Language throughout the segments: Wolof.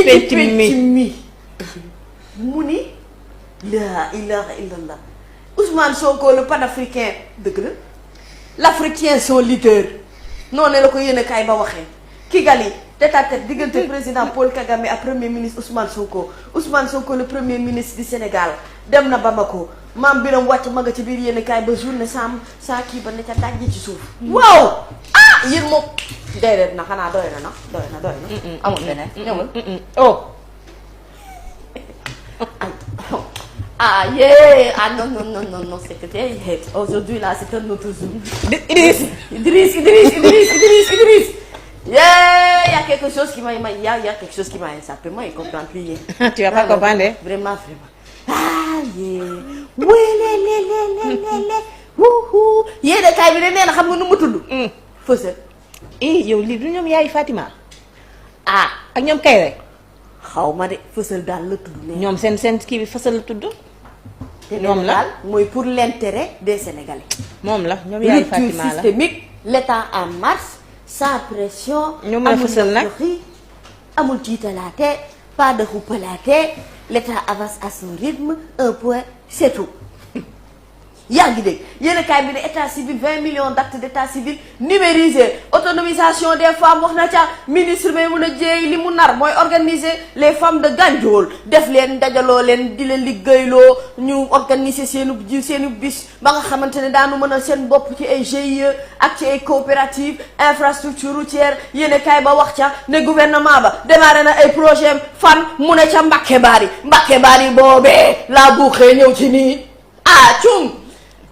ci penc mi mu ni la ilaha illallah Ousmane Sonko le panafricain dëgg la l'africain son leader noonu la ko yéen a kaay ba waxee Kigali tête-à-tête diggante président Paul Kagame ak premier ministre Ousmane Sonko le premier ministre du Sénégal dem na Bamako maam Biram wàcc ma nga ci biir yéen a kaay ba journée saa kii ba ne ca dajji ci suuf waaw yéen moom déedéet na xanaa doy na amul beneen ñëwal non c'est que aujourd'hui là c'est un autre jour. Idriss. Y a quelque chose qui m'a quelque chose qui m'a échappé, moi, il comprend plus. Tu vas pas comprendre. Vraiment. Wouhou. Yéen a kaay bi de nee na xam nga nu mu tudd. Fësal. yow lii du ñoom yaayu Fatima. ak ñoom kay rek. xaw ma de Fësal daal la tudd. ñoom seen kii bi Fësal la tudd. ñoom la mooy pour l'intérêt des Sénégalais. moom la ñoom yaayu Fatima la systémique l'État en marche sans pression. ñoom la Fësal nag amul tiitalaate pas de xuppalaate l'État avance à son rythme un point c'est tout. yaa ngi dégg yéen a kaay bi ne état civil 20 millions d'actes d'état civil numérisé autonomisation des femmes wax na ca ministre may mun a jéey li mu nar mooy organiser les femmes de Gandiol def leen dajaloo leen di leen liggéeyloo ñu organiser seenu bis ba nga xamante ne daanu mën a seen bopp ci ay GIE ak ci ay coopératives infrastructure routière yéen a kaay ba wax ca ne gouvernement ba démarré na ay projet fan mu ne ca Mbacké Bari boobee laa buuxee ñëw ci nii cum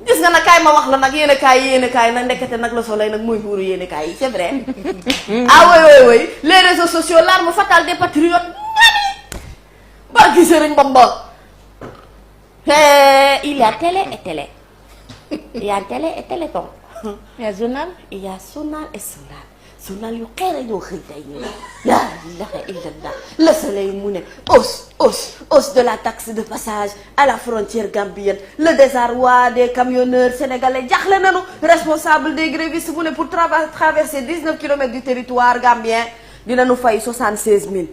gis nga nag kaay ma wax la nag yéen a kaay nag ndekete nag la soleil nag mooy buuru yéen a kaay yi c'est vrai oui les réseaux sociaux l'arme fatale des patriotes barki Sëriñ Bamba il y a télé et télé il y a télé et téléthon il y a journal journal yu xeere ñoo xëy tey ñu la ilaha illallah le soleil mu ne hausse de la taxe de passage à la frontière gambienne le désarroi des camionneurs sénégalais jaxle nañu responsable des grévistes mu ne pour traverser 19 kilomètres du territoire gambien dinañu fay 76 000.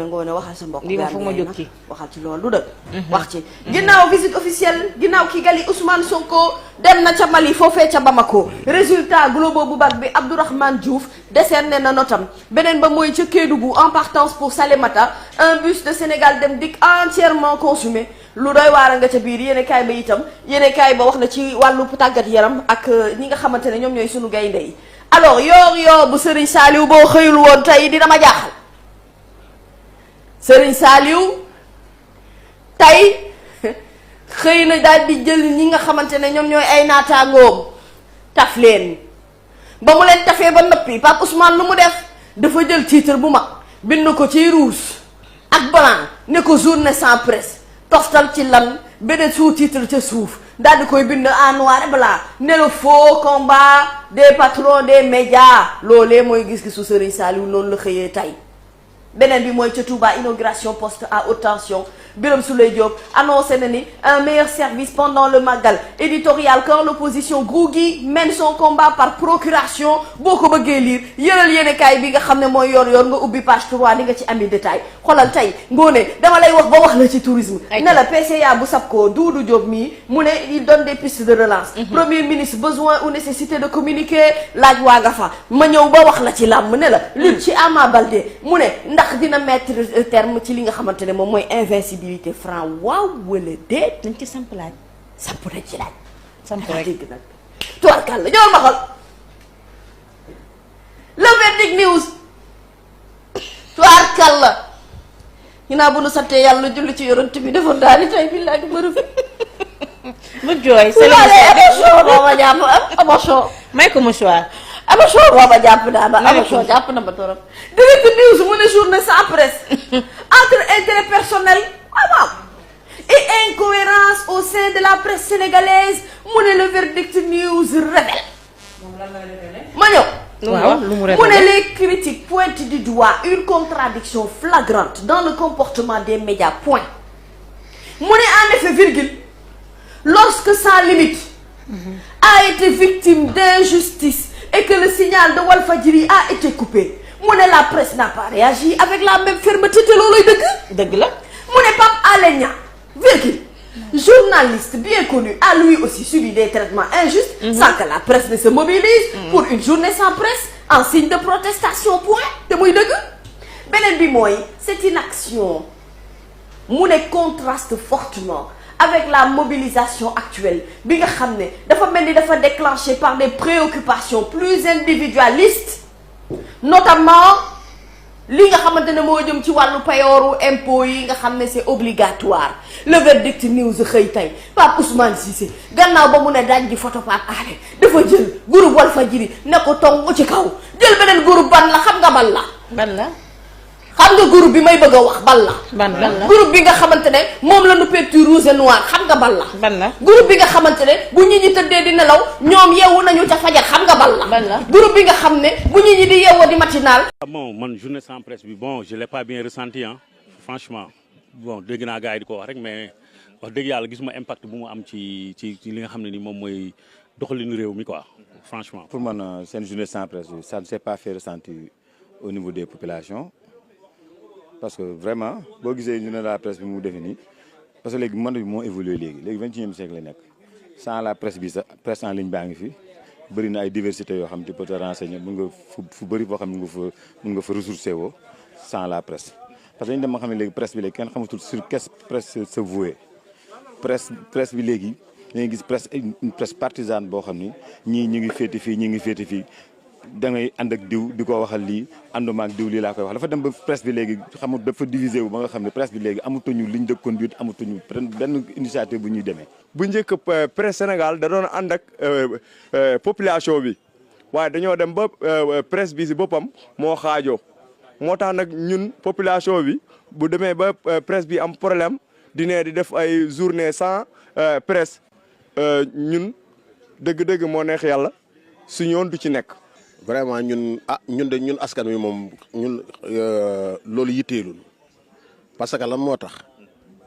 ngoone waxal sa mbokk. lii ma foog ma jóg ci waxal ci loolu du dëgg. wax ci ginnaaw visite officielle ginnaaw Kigali Ousmane Sonko dem na ca Mali foofee ca Bamako résultat globaux bu bac bi Abdourahmane Diouf décerné na notam beneen ba mooy ca Kédougou en partance pour Salémata un bus de Sénégal dem dikk entièrement consumé lu doy waar nga ca biir yéen kaay ba itam yéen kaay ba wax na ci wàllu tàggat yaram ak ñi nga xamante ne ñoom ñooy sunu gaynde yi. alors yoor bu Serigne Saliou boo xëyul woon tey dina ma jaaxal Serigne Saliou tey xëy na daal di jël ñi nga xamante ne ñoom ñooy ay naataangoom taf leen ba mu leen tafee ba noppi Pape Ousmane lu mu def dafa jël titre bu mag bind ko ci rouge ak blanc ne ko journée sans presse toftal ci lan beneen sous-titre ca suuf daal di koy bind en noir et blanc ne le faux combat des patrons des médias loolee mooy gis-gisu Serigne Saliou noonu la xëyee tey beneen bi mooy ca Touba inauguration poste à haute tension Birame Souleye Diop annoncé na ni un meilleur service pendant le Magal éditorial quand l'opposition Grougui mène son combat par procuration boo ko bëggee lire yëral yéenekaay bi nga xam ne mooy yor nga ubbi page 3 di nga ci ami détail xoolal tey ngoone dama lay wax ba wax la ci tourisme ne la PCA bu SAPCO Doudou Diop mii mu ne il donne des pistes de relance premier ministre besoin ou nécessité de communiquer laaj waa nga fa ma ñëw ba wax la ci làmb ne la lutte ci Ama Baldé mu ne ndax dina mettre terme ci li nga xamante ne moom mooy invincibilité franc waaw wala déet nañ ci samp laaj samp nañ ci laaj samp rek dégg nag tuwarkal la ñëwal ma xool le verdict news tuwarkal la ñu naa bu nu santee yàlla julli ci yorante bi defoon daal di tey billahi du ma rëfi mu jooy émotion booba jàpp émotion may ko mouchoir émotion booba jàpp naa ba émotion jàpp na ba torop direct news mu ne journée sans presse entre intérêt personnel waaw et incohérence au sein de la presse sénégalaise mu ne le verdict news révèle ma ñëw waaw lu mu mu ne les critiques pointent du doigt une contradiction flagrante dans le comportement des médias point mu ne en effet virgule lorsque Sans Limites a été victime d'injustice et que le signal de Walfadjri a été coupé mu ne la presse n'a pas réagi avec la même fermeté te looloy dëgg la mu ne Pape Alé Niang virgule journaliste bien connu a lui aussi subi des traitements injustes sans que la presse ne se mobilise pour une journée sans presse en signe de protestation point te muy dëgg beneen bi mooy cette inaction mu ne contraste fortement avec la mobilisation actuelle bi nga xam ne dafa mel ni dafa déclenché par des préoccupations plus individualistes notamment li nga xamante ne moo jëm ci wàllu payooru impôt yi nga xam ne c'est obligatoire le verdict news xëy tey Pape Ousmane Cissé gannaaw ba mu ne daaj di photo Pape Alé dafa jël groupe Walfadjri ne ko tong ci kaw jël beneen groupe ban la xam nga ban la xam nga groupe bi may bëgg a wax ban la groupe bi nga xamante ne moom la nu peinture rouge et noir xam nga ban la groupe bi nga xamante ne bu nit ñi tëddee di nelaw ñoom yeewu nañu ca fajar xam nga ban la groupe bi nga xam ne bu nit ñi di yeewoo di matinal. Bon man journée sans presse bi bon je l'ai pas bien ressenti franchement bon dégg naa gars yi di ko wax rek mais wax dëgg yàlla gisuma impact bu mu am ci li nga xam ne ni moom mooy doxalinu réew mi quoi franchement. Pour man seen journée sans presse ça ne s'est pas fait ressentir au niveau des populations. Parce que vraiment boo gisee ñu ne la presse bi mu defee nii parce que léegi monde bi moo évolué léegi 21e siècle la nekk sans la presse bi sax presse en ligne baa ngi fi bëri na ay diversité yoo xam tu peux te renseigner mën nga fu bëri foo xam ne mën nga fa ressourcer woo sans la presse. parce que dañu dem ma xam ne léegi presse bi léegi kenn xamatul sur quelle presse se vouer presse bi léegi dañuy gis une presse partisane boo xam ni ñii ñu ngi féete fii ñii ngi féete fii. da ngay ànd ak diw di ko waxal lii ànduma ak diw lii laa koy wax dafa dem ba presse bi léegi xamul dafa divisé wu ba nga xam ne presse bi léegi amatuñu ligne de conduite amatuñu benn initiative bu ñuy demee. bu njëkk presse Sénégal da doon ànd ak population bi waaye dañoo dem ba presse bi si boppam moo xaajoo moo tax nag ñun population bi bu demee ba presse bi am problème di def ay journée sans presse ñun dëgg-dëgg moo neex yàlla suñu yoon du ci nekk. vraiment ñun askan wi moom ñun loolu yitteelul parce que lan moo tax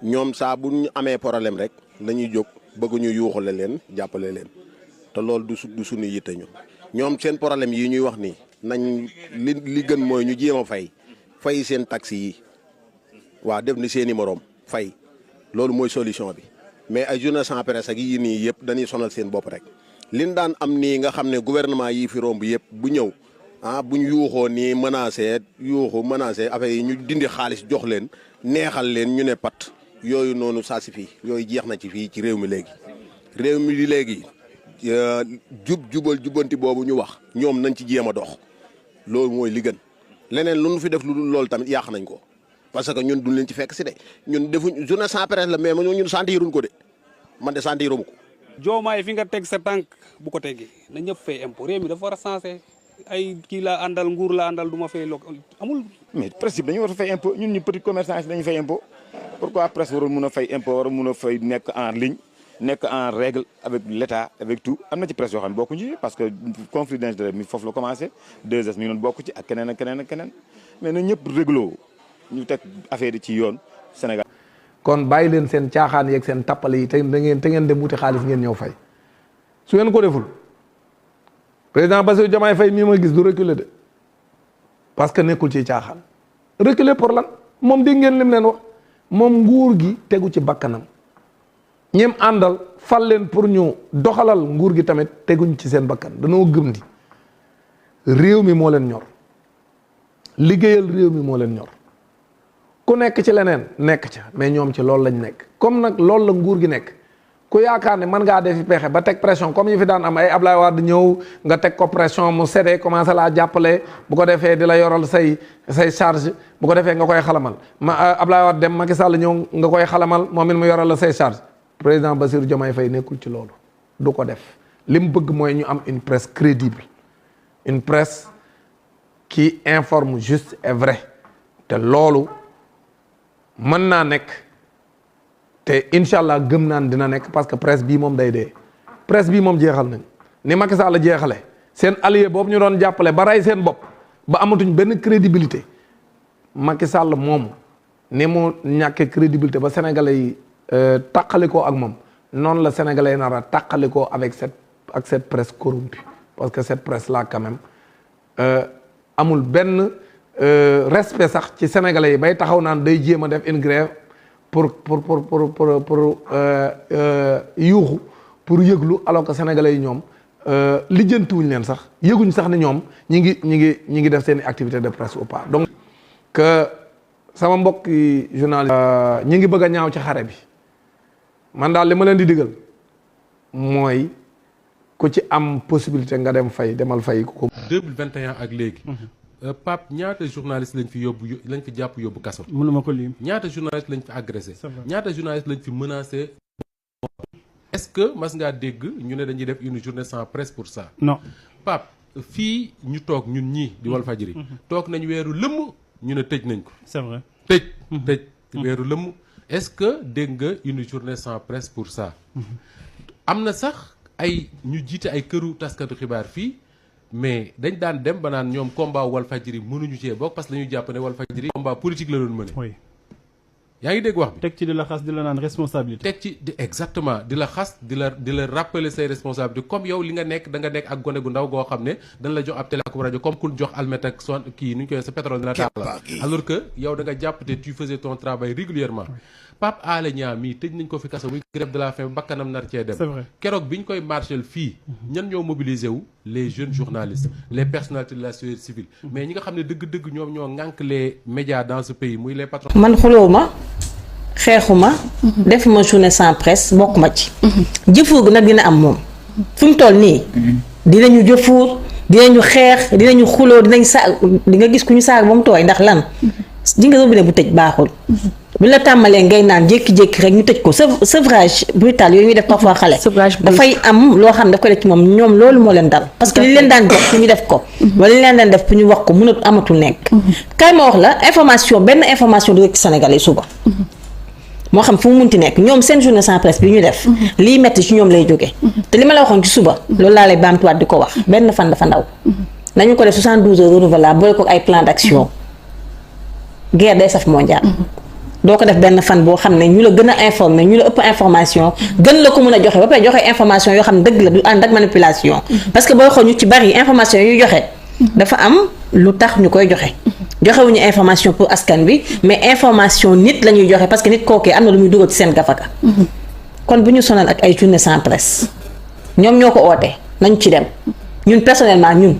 ñoom saa bu ñu amee problème rek nañuy jóg bëgguñu yuuxale leen jàppale leen te loolu du suñu yitte ñoom seen problème yi ñuy wax nii nañ li gën mooy ñu jéem a fay seen taxi yi waaw def ni seen i moroom fay loolu mooy solution bi mais ay journée sans presse ak yi nii yëpp dañuy sonal seen bopp rek. liñ daan am nii nga xam ne gouvernement yi fi romb yëpp bu ñëw buñ yuuxoo nii menacé affaire yi ñu dindi xaalis jox leen neexal leen ñu ne pat yooyu noonu saa si fii yooyu jeex na ci fii ci réew mi léegi. réew mi di léegi jubanti boobu ñu wax ñoom nañ ci jéem a dox loolu mooy li gën leneen lu ñu fi def lu dul loolu tamit yàq nañ ko parce que ñun duñ leen ci fekk si de ñun defuñ journée sans presse la mais ñun sentiruñ ko de man de sentirum ko. Diomaye fi nga teg sa tànk bu ko teggee na ñëpp fay impôt réew mi dafa war a sensé ay kii la àndal nguur la àndal du ma fay amul. mais presse bi dañu war a fay impôt ñun ñu petit commerçant yi dañu fay impôt pourquoi presse warul mun a fay impôt war a mun a fay nekk en ligne nekk en règle avec l'état avec tout am na ci presse yoo xam ne bokkuñ ci parce que conflit d'intérêt mi foofu la commencé 2S mi ngi doon bokk ci ak keneen ak keneen ak keneen mais na ñëpp régloo ñu teg affaire yi ci yoon Sénégal. kon bàyyi leen seen caaxaan yeeg seen tappale yi te ngeen dem wuti xaalis ngeen ñëw fay su ngeen ko deful président Bassirou Diomaye Faye mii ma gis du reculer de parce que nekkul ci caaxaan reculer pour lan moom dégg ngeen lim leen wax moom nguur gi tegu ci bakkanam ñim àndal fal leen pour ñu doxalal nguur gi tamit teguñ ci seen bakkan dañoo gëm ni réew mi moo leen ñor liggéeyal réew mi moo leen ñor ku nekk ci leneen nekk ca mais ñoom ci loolu lañ nekk comme nag loolu la nguur gi nekk ku yaakaar ne mën ngaa defi pexe ba teg pression comme yi fi daan am ay Ablaye Wade ñëw nga teg ko pression mu séddee commencé laa jàppale bu ko defee di la yoral say charge bu ko defee nga koy xalamal Ablaye Wade dem Macky Sall ñëw nga koy xalamal moom it mu yoral la say charge président Bassirou Diomaye Faye nekkul ci loolu du ko def li mu bëgg mooy ñu am une presse crédible une presse qui informe juste et vrai te loolu mën naa nekk te incha allah gëm naan dina nekk parce que presse bii moom day dee presse bii moom jeexal nañ ni Macky Sall la jeexale seen allié boobu ñu doon jàppale ba rey seen bopp ba amatuñ benn crédibilité Macky Sall moomu ni mu ñàkkee crédibilité ba sénégalais yi tàqalikoo ak moom noonu la sénégalais yi nar a tàqalikoo avec cette presse corrompue parce que cette presse là quand même amul benn respect sax ci sénégalais yi bay taxaw naan day jéem a def une grève pour yuuxu pour yëglu alors que sénégalais yi ñoom lijjantiwuñ leen sax yëguñ sax ne ñoom ñi ngi def seen activité de presse ou pas. donc que sama mbokk yi journaliste ñi ngi bëgg a ñaaw ci xare bi man daal li ma leen di digal mooy ku ci am possibilité nga dem fay demal fay ko. 2021 ak léegi. Pape ñaata journaliste lañ fi jàpp yóbbu kaso. mënuma ko lim. ñaata journaliste lañ fi agressé. ñaata journaliste lañ fi menacé. est-ce que mas ngaa dégg ñu ne dañuy def une journée sans presse pour ça. non Pape fii ñu toog ñun ñii di Walfadjri. toog nañ weeru lëmm ñu ne tëj nañ ko. c'est vrai tëj weeru lëmm. est-ce que dégg nga une journée sans presse pour ça. am na sax ay ñu jiite ay këru taskatu xibaar fii. mais dañ daan dem ba naan ñoom combat Walfadjri mënuñu cee bokk parce que dañuy jàpp ne Walfadjri combat politique la doon mëne. oui. yaa ngi dégg wax bi. teg ci di la xas di la naan responsabilité. teg ci exactement di la xas di la rappeler say responsabilités comme yow li nga nekk da nga nekk ak gone gu ndaw goo xam ne dañ la jox ab télé ak rajo comme ku jox almet ak son kii nu ñu koy sa pétrole dina taal la alors que yow da nga jàpp te tu faisais ton travail régulièrement Pape Alé Niang mii tëj nañ ko fi kaso muy grève de la faim bakkanam nar cee dem. c'est vrai keroog bi ñu koy marchel fii ñan ñoo mobilisé wu les jeunes journalistes les personnalités de la société civile mais ñi nga xam ne dëgg-dëgg ñoom ñoo ŋànk les médias dans ce pays muy les patrons. man xulóowuma xeexuma defuma journée sans presse bokk ma ci jëfuur gi nag dina am moom fi mu toll nii dinañu jëfuur dinañu xeex dinañu xuloo dinañ saag di nga gis ku ñu saag ba mu tooy ndax lan di nga robinet bu tëj baaxul bu la tàmmalee ngay naan jékki-jékki rek ñu tëj ko sevrage brutal yooyu ñuy def parfois xale dafay am loo xam ne daf ko def ci moom ñoom loolu moo leen dal parce que li leen daan jox pour ñu def ko wala li leen daan def pour ñu wax ko mënut amatul nekk kay ma wax la information benn information du rek ci Sénégalais suba moo xam fu mu munti nekk ñoom seen journée sans presse bi ñu def lii metti ci ñoom lay jóge te li ma la waxoon ci suba loolu laa lay baamtuwaat di ko wax benn fan dafa ndaw nañu ko def 72 heures renouvelable boole ko ay plan d'action guerre day saf mondial doo ko def benn fan boo xam ne ñu la gën a informé ñu la ëpp information gën la ko mën a joxe ba pare joxe information yoo xam ne dëgg la du ànd ak manipulation parce que booy xool ñu ci bari information yu joxe dafa am lu tax ñu koy joxe joxewuñu information pour askan bi mais information nit la ñuy joxe parce que nit kookee am na lu muy dugal ci seen gafaka kon bu ñu sonal ak ay journée sans presse ñoom ñoo ko oote nañu ci dem ñun personnellement ñun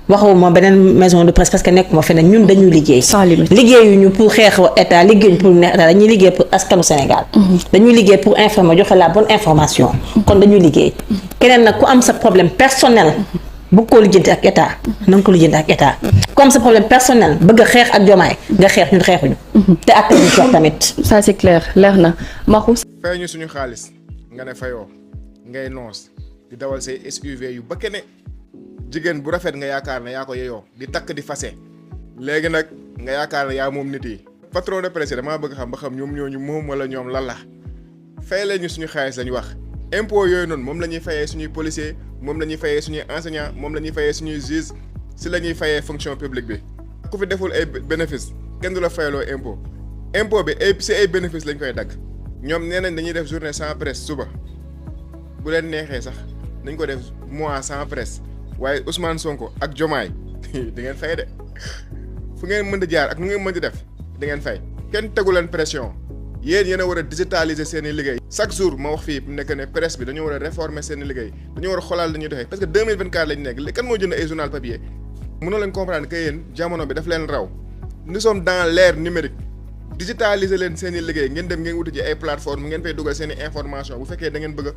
waxuma beneen maison de presse parce que nekkuma feneen ñun dañuy liggéey liggéeyuñu pour xeex état liggéeyuñu pour neex état dañuy liggéey pour askanu Sénégal dañuy liggéey pour informer joxe la bonne information kon dañuy liggéey keneen nag ku am sa problème personnel bëgg koo lijjanti ak état na nga ko lijjanti ak état ku am sa problème personnel bëgg a xeex ak Diomaye nga xeex ñun xeexuñu te ak ñu wax tamit ça c'est clair leer na Maxu fay ñu suñu xaalis nga ne fayoo ngay noos di dawal say SUV yu bakkene jigéen bu rafet nga yaakaar ne yaa ko yeyoo di takk di fase léegi nag nga yaakaar ne yaa moom nit yi patron de presse damaa bëgg xam ba xam ñoom ñooñu moom wala ñoom lan la fay leen ñu suñu xaalis lañu wax impôt yooyu noonu moom la ñuy fayee suñuy policier moom la ñuy fayee suñuy enseignant moom la ñuy fayee suñuy juge si la ñuy fayee fonction publique bi ku fi deful ay bénéfice kenn du la fayaloo impôt bi si ay bénéfice lañ koy dagg ñoom nee nañ dañuy def journée sans presse suba bu leen neexee sax nañ ko def mois sans presse waaye Ousmane Sonko ak Diomaye di ngeen fay de fu ngeen mën di jaar ak nu ngeen mën di def di ngeen fay kenn tegu leen pression yéen a war a digitaliser seen i liggéey chaque jour ma wax fii nekk ne presse bi dañoo war a réformer seen i liggéey dañoo war a xoolaal dañuy doxee parce que 2024 lañ nekk kan moo jënd ay journal papier mënoo leen comprendre que yéen jamono bi daf leen raw nous sommes dans l'ère numérique digitaliser leen seen i liggéey ngeen dem ngeen wuti ji ay plateforme ngeen fay dugal seen i information bu fekkee da ngeen bëgg a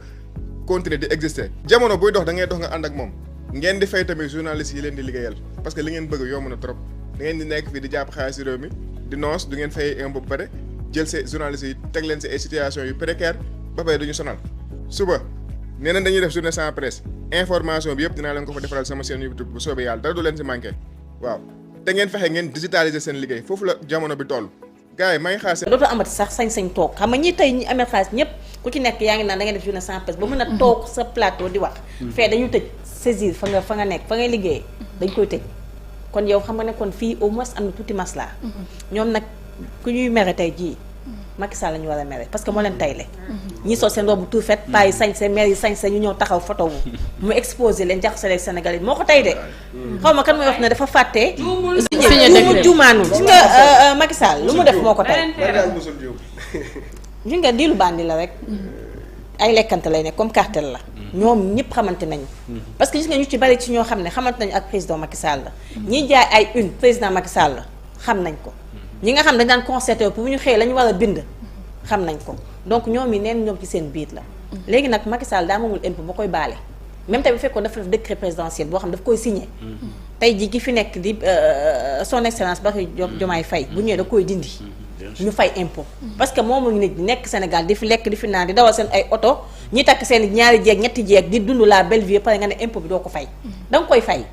continuer di exister jamono buy dox da ngay dox nga ànd ak moom ngeen di fay tamit journalistes yi leen di liggéeyal parce que li ngeen bëgg yomb na trop da ngeen di nekk fii di jàpp xaalis si réew mi di noos du ngeen fay impôt bu pare jël see journalistes yi teg leen si ay situation yu précaire ba pare duñu sonal suba nee nañ dañuy def journée sans presse information bi yëpp dinaa leen ko fa defaral sama chaîne YouTube bu soobee yàlla dara du leen si manqué waaw te ngeen fexe ngeen digitaliser seen liggéey foofu la jamono bi toll gars yi maa ngi xaar seen dootoo amati sax sañ-sañ toog xam nga ñi tey ñi amee xaalis ñëpp ku ci nekk yaa ngi naan da ngay def journée sans presse ba mën a toog sa plateau di wax fee dañu tëj saisir fa nga nekk fa ngay liggéey dañ koy tëj kon yow xam nga ne kon fii au moins am na tuuti masla ñoom nag ku ñuy mere tey jii Macky Sall la ñu war a mere parce que moo leen tayle ñi sol seen robe tout fait paa yi sañse maire yi sañse ñu ñëw taxaw photo wu mu exposé leen jaxase leen Sénégalais moo ko tay de xaw ma kan mooy wax ne dafa fàtte mu juumaanu gis nga Macky Sall lu mu def moo ko tay gis nga diilu bandi la rek ay lekkante lay nekk comme cartel la ñoom ñëpp xamante nañu parce que gis nga ñu ci bari ci ñoo xam ne xamante nañu ak président Macky Sall la ñiy jaay ay une président Macky Sall la xam nañ ko ñi nga xam dañ daan constaté pour bu ñu xëyee la ñu war a bind xam nañ ko donc ñoom yi neen ñoom ci seen biir la léegi nag Macky Sall daa moomul impôt ba koy baale même tey bu fekkoon dafa def décret présidentiel boo xam daf koy signé tey ji ki fi nekk di son excellence Bassirou Diomaye Faye bu ñëwee da koy dindi ñu fay impôt parce que moomu nit ñi nekk Sénégal di fi lekk di fi naan di dawal seen ay oto ñi takk seen ñaari jeeg ñetti jeeg di dund la belle vie pare nga ne impôt bi doo ko fay da nga koy fay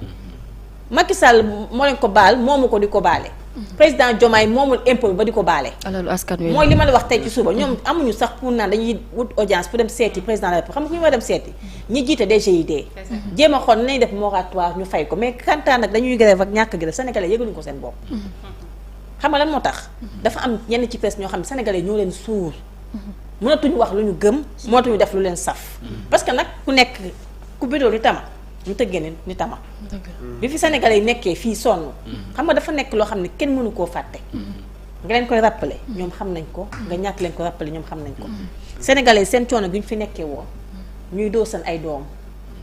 Macky Sall moo leen ko baal moomu ko di ko baale président Diomaye moomul impôt bi ba di ko baale alalu askan wi mooy li ma la wax tey ci suba ñoom amuñu sax pour naan dañuy wut audience pour dem seeti président de la République xam nga ku ñu war dem seeti ñi jiite DGID jéem a xool nañ def moratoire ñu fay ko mais kantaan nag dañuy grève ak ñàkk grève sénégalais yëgaluñu ko seen bopp xam nga lan moo tax dafa am ñenn ci presse ñoo xam ne sénégalais ñoo leen suur mënatuñu wax lu ñu gëm mënatuñu def lu leen saf parce que nag ku nekk ku bidoo ni tama ñu tëggee ni tama bi fi sénégalais yi nekkee fii sonn xam nga dafa nekk loo xam ne kenn mënu koo fàtte nga leen koy rappeler ñoom xam nañ ko nga ñàkk leen ko rappeler ñoom xam nañ ko sénégalais yi seen coono gi ñu fi nekkee woon ñuy dóor seen ay doom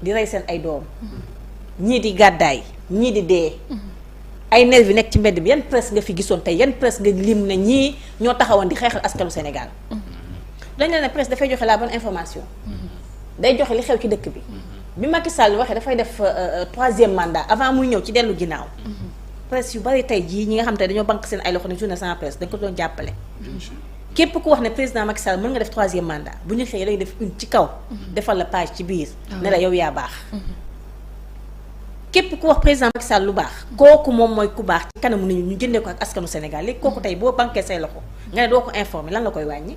di rey seen ay doom ñii di gàddaay ñii di dee ay nervi yi nekk ci mbedd bi yan presse nga fi gisoon tey yan presse nga lim ne ñii ñoo taxawoon di xeexal askanu Sénégal dañ leen ne presse dafay joxe la bonne information day joxe li xew ci dëkk bi Macky Sall waxee dafay def 3e mandat avant muy ñëw ci dellu ginnaaw presse yu bari tey jii ñi nga xam te dañoo banque seen ay loxo ne journée sans presse dañ ko doon jàppale képp ku wax ne président Macky Sall mën nga def 3e mandat bu ñu xëyee lañuy def une ci kaw defal la page ci biir ne la yow yaa baax képp ku wax président Macky Sall lu baax kooku moom mooy ku baax ci kanamu nit ñi ñu jëndee ko ak askanu Sénégal léegi kooku tey boo banqué say loxo nga ne doo ko informé lan la koy wàññi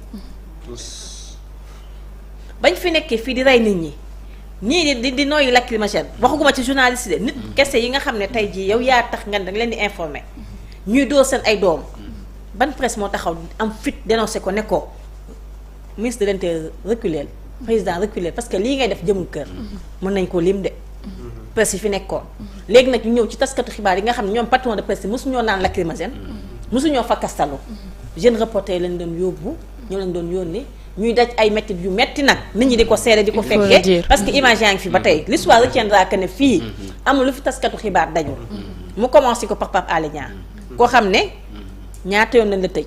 bañ fi nekkee fii di rey nit ñi ñii di nooyu lacrymogène waxuguma ci journaliste de nit kese yi nga xam ne tey jii yow yaa tax nga danga leen di informé ñuy dóor seen ay doom ban presse moo taxaw am fit dénoncé ko ne ko ministre de l'Intérieur reculé président reculé parce que lii ngay def jëmul kër mën nañ koo lim de presse yi fi nekkoon léegi nag ñu ñëw ci taskatu xibaar yi nga xam ne ñoom patron de presse yi mosuñoo naan lacrymogène mosuñoo fakkastalu jeune reporter lañ doon yóbbu ñoo leen doon yónni ñuy daj ay métti yu metti nag nit ñi di ko seede di ko fekkee parce que image yaa ngi fi ba tey l'histoire retiendra que ne fii amul lu fi taskatu xibaar dajul mu commencé ko par Pape Alé Niang koo xam ne ñaata yoon lañ la tëj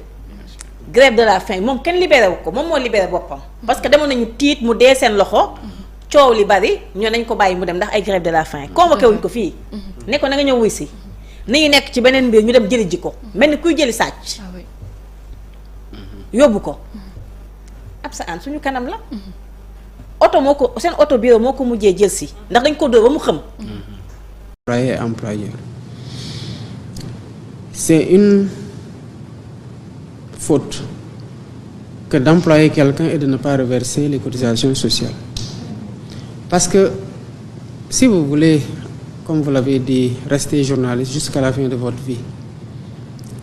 grève de la faim moom kenn libéré wu ko moom moo libéré boppam parce que demoon nañu tiit mu dee seen loxo coow li bari ñoo nañ ko bàyyi mu dem ndax ay grève de la faim convoqué wuñ ko fii ne ko na nga ñëw wuy si ni ñu nekk ci beneen mbir ñu dem jëli ji ko mel ni kuy jëli sàcc yóbbu ko ab sa an suñu kanam la oto moo ko seen oto bureau moo ko mujjee jël si ndax dañ ko dóor ba mu xëm employé et employeur c'est une faute que d'employer quelqu'un et de ne pas reverser les cotisations sociales parce que si vous voulez, comme vous l'avez dit, rester journaliste jusqu'à la fin de votre vie,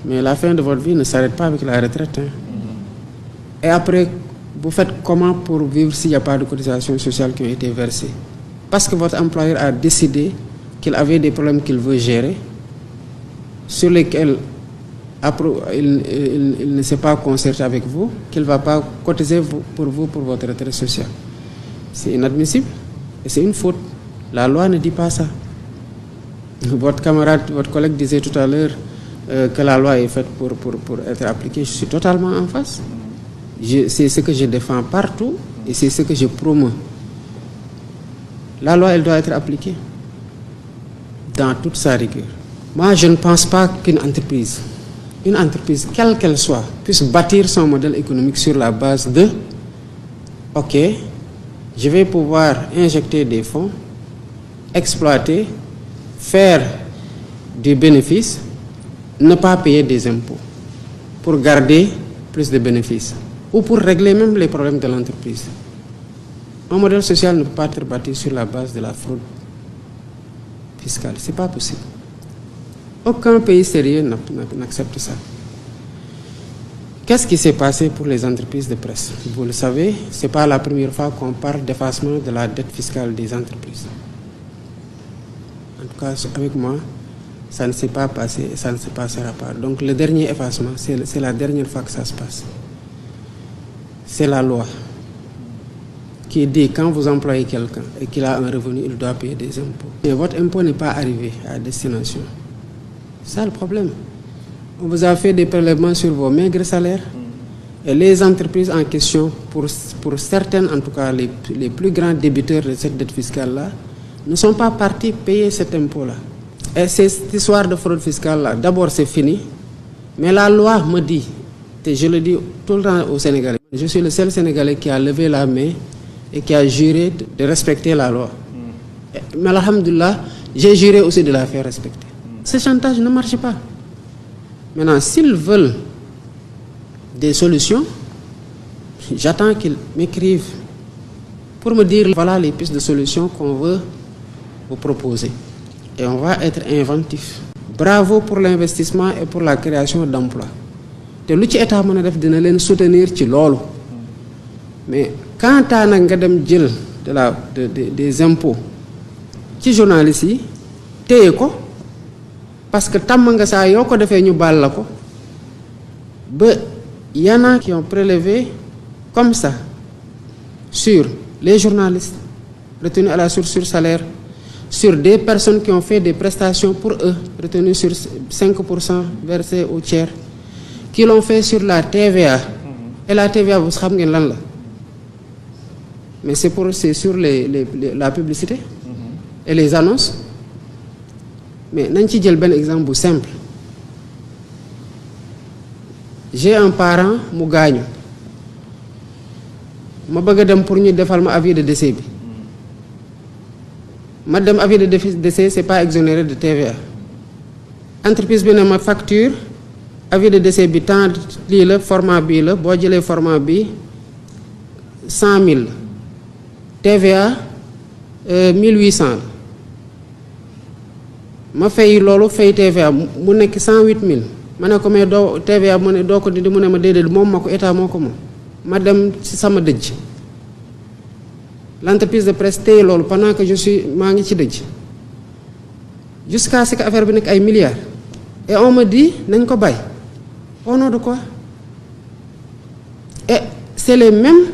mais la fin de votre vie ne s'arrête pas avec la retraite, hein. Et après, vous faites comment pour vivre s'il n'y a pas de cotisations sociales qui ont été versées? Parce que votre employeur a décidé qu'il avait des problèmes qu'il veut gérer, sur lesquels il ne s'est pas concerté avec vous, qu'il ne va pas cotiser pour vous pour votre retraite sociale. C'est inadmissible et c'est une faute. La loi ne dit pas ça. Votre camarade, votre collègue disait tout à l'heure que la loi est faite pour être appliquée. Je suis totalement en face. C'est ce que je défends partout et c'est ce que je promeux. La loi, elle doit être appliquée dans toute sa rigueur. Moi, je ne pense pas qu'une entreprise, quelle qu'elle soit, puisse bâtir son modèle économique sur la base de « Ok, je vais pouvoir injecter des fonds, exploiter, faire du bénéfice, ne pas payer des impôts pour garder plus de bénéfices ou pour régler même les problèmes de l'entreprise. » Un modèle social ne peut pas être bâti sur la base de la fraude fiscale. Ce n'est pas possible. Aucun pays sérieux n'accepte ça. Qu'est-ce qui s'est passé pour les entreprises de presse? Vous le savez, ce n'est pas la première fois qu'on parle d'effacement de la dette fiscale des entreprises. En tout cas, avec moi, ça ne s'est pas passé et ça ne se passera pas. Donc le dernier effacement, c'est la dernière fois que ça se passe. C'est la loi qui dit quand vous employez quelqu'un et qu'il a un revenu, il doit payer des impôts. Et votre impôt n'est pas arrivé à destination. C'est ça le problème. On vous a fait des prélèvements sur vos maigres salaires et les entreprises en question, pour certaines, en tout cas les plus grands débiteurs de cette dette fiscale-là, ne sont pas partis payer cet impôt-là. Et cette histoire de fraude fiscale-là, d'abord c'est fini, mais la loi me dit, et je le dis tout le temps aux Sénégalais, je suis le seul Sénégalais qui a levé la main et qui a juré de respecter la loi. Mais alhamdoulilah, j'ai juré aussi de la faire respecter. Ce chantage ne marche pas. Maintenant, s'ils veulent des solutions, j'attends qu'ils m'écrivent pour me dire voilà les pistes de solutions qu'on veut vous proposer. Et on va être inventif. Bravo pour l'investissement et pour la création d'emplois. te lu ci état mën a def dina leen soutenir ci loolu mais quand nag nga dem jël des impôts ci journalistes yi téye ko parce que tàmm nga saa yoo ko defee ñu baal la ko ba y en a qui ont prélevé comme ça sur les journalistes retenus à la source sur salaire, sur des personnes qui ont fait des prestations pour eux, retenues sur 5% versés au tiers, qui l'ont fait sur la TVA. Et la TVA, vous savez lan la. Mais c'est sur la publicité et les annonces. Mais nañ ci jël benn exemple simple. J'ai un parent mu gaañu ma bëgg a dem pour ñu defal ma avis de décès bi ma dem avis de décès c'est pas exonéré de TVA entreprise bi ne ma facture avis de décès bi temps lii la format bii la boo jëlee format bi 100 000 TVA 1800 ma fay loolu fay TVA mu nekk 108 000 ma ne ko mais doo TVA mu ne doo ko dindi mu ne ma déedéet moom ma ko état moo ko moom ma dem ci sama dëj l'entreprise de presse téye loolu pendant que maa ngi ci dëj jusqu'à ce que affaire bi nekk ay milliards et on me dit nañ ko bàyyi au nom de quoi et c'est les mêmes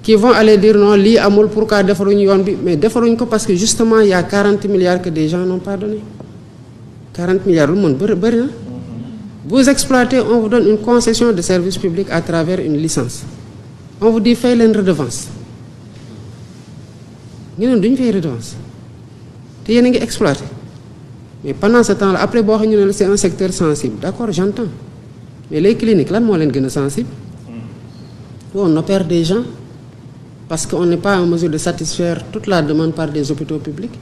qui vont aller dire non lii amul pourquoi defaruñu yoon bi mais defaruñ ko parce que justement il y a 40 milliards que des gens n'ont pas donné 40 milliards lu mën bëri na vous exploitez, on vous donne une concession de service public à travers une licence. On vous dit fay leen redevance. Ñu ne duñ fay redevance. Te yéen a ngi exploité. Mais pendant ce temps-là, après boo xam ne c'est un secteur sensible. D'accord, j'entends. Mais les cliniques, lan moo leen gën a sensible? Où on opère des gens parce qu'on n'est pas en mesure de satisfaire toute la demande par des hôpitaux publics.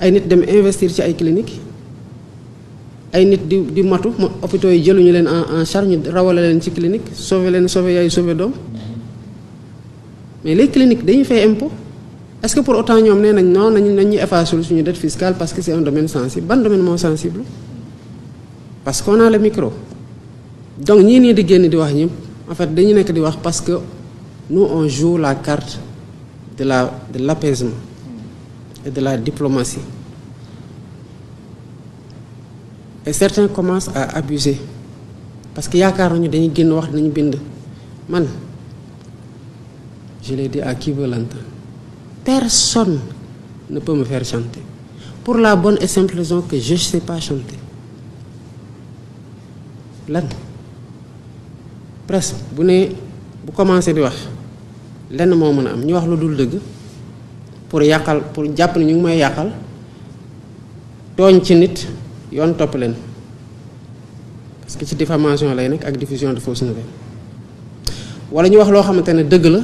Ay nit dem investir ci ay cliniques. ay nit di matu hôpitaux yi jëluñu leen en charge ñu rawale leen ci clinique sauver yaay sauver doom mais les cliniques dañuy fay impôt est-ce que pour autant ñoom nee nañ non nañu effacer suñu dette fiscale parce que c'est un domaine sensible ban domaine moo sensible parce qu'on a le micro donc ñii nii di génn di wax ñëpp en fait dañu nekk di wax parce que nous on joue la carte de l'apaisement et de la diplomatie. Et certains commencent à abuser parce que yaakaar nañu dañuy génn wax nañu bind man je l'ai dit à qui veut l'entendre personne ne peut me faire chanter pour la bonne et simple raison que je sais pas chanter lan presque bu commencé di wax lenn moo mën a am ñu wax lu dul dëgg pour jàpp ne ñu ngi may yàqal tooñ ci nit yoon topp leen parce que ci diffamation lay nekk ak diffusion de fausses nouvelles wala ñu wax loo xamante ne dëgg la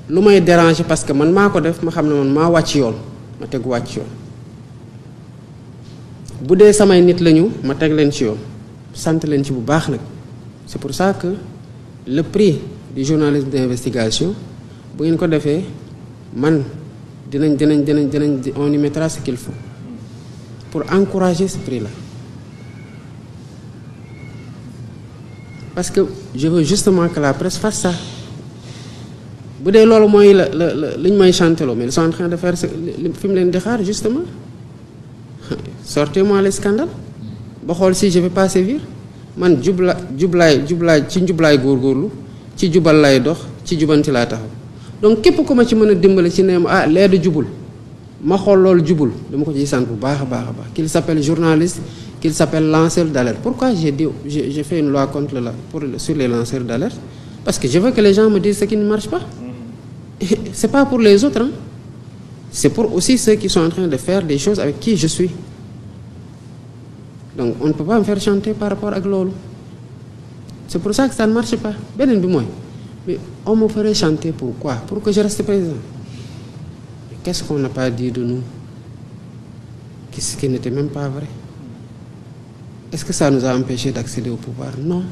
lu may déranger parce que man maa ko def ma xam ne man maa wàcc yoon ma tegu wàcc yoon bu dee samay nit lañu ma teg leen ci yoon sant leen ci bu baax nag c'est pour ça que le prix du journalisme d'investigation bu ngeen ko defee man dinañ on y mettra ce qu'il faut pour encourager ce prix-là. parce que je veux justement que la presse fasse ça bu dee loolu mooy li ñu may chanteloo mais ils sont en train de faire fi mu leen di xaar justement sortez-moi les scandales ba xool si je vais pas sévir man jublaay ci njublaay góorgóorlu ci jubal lay dox ci jubanti laa taxaw donc képp ku ma ci mën a dimbale ci neem lee du jubul ma xool loolu jubul dama ko ciy sant bu baax a baax a baax qu'il s'appelle journaliste qu'il s'appelle lanceur d'alerte pourquoi j'ai fait une loi contre sur les lanceurs d'alerte parce que je veux que les gens me disent ce qui ne marche pas c'est pas pour les autres hein. C'est pour aussi ceux qui sont en train de faire des choses avec qui je suis donc on ne peut pas me faire chanter par rapport ak loolu c'est pour ça que ça ne marche pas beneen bi mooy mais on me ferait chanter pourquoi pour que je reste président mais qu'est-ce qu'on n'a pas dit de nous ce qui n'était même pas vrai est-ce que ça nous a empêché d'accéder au pouvoir non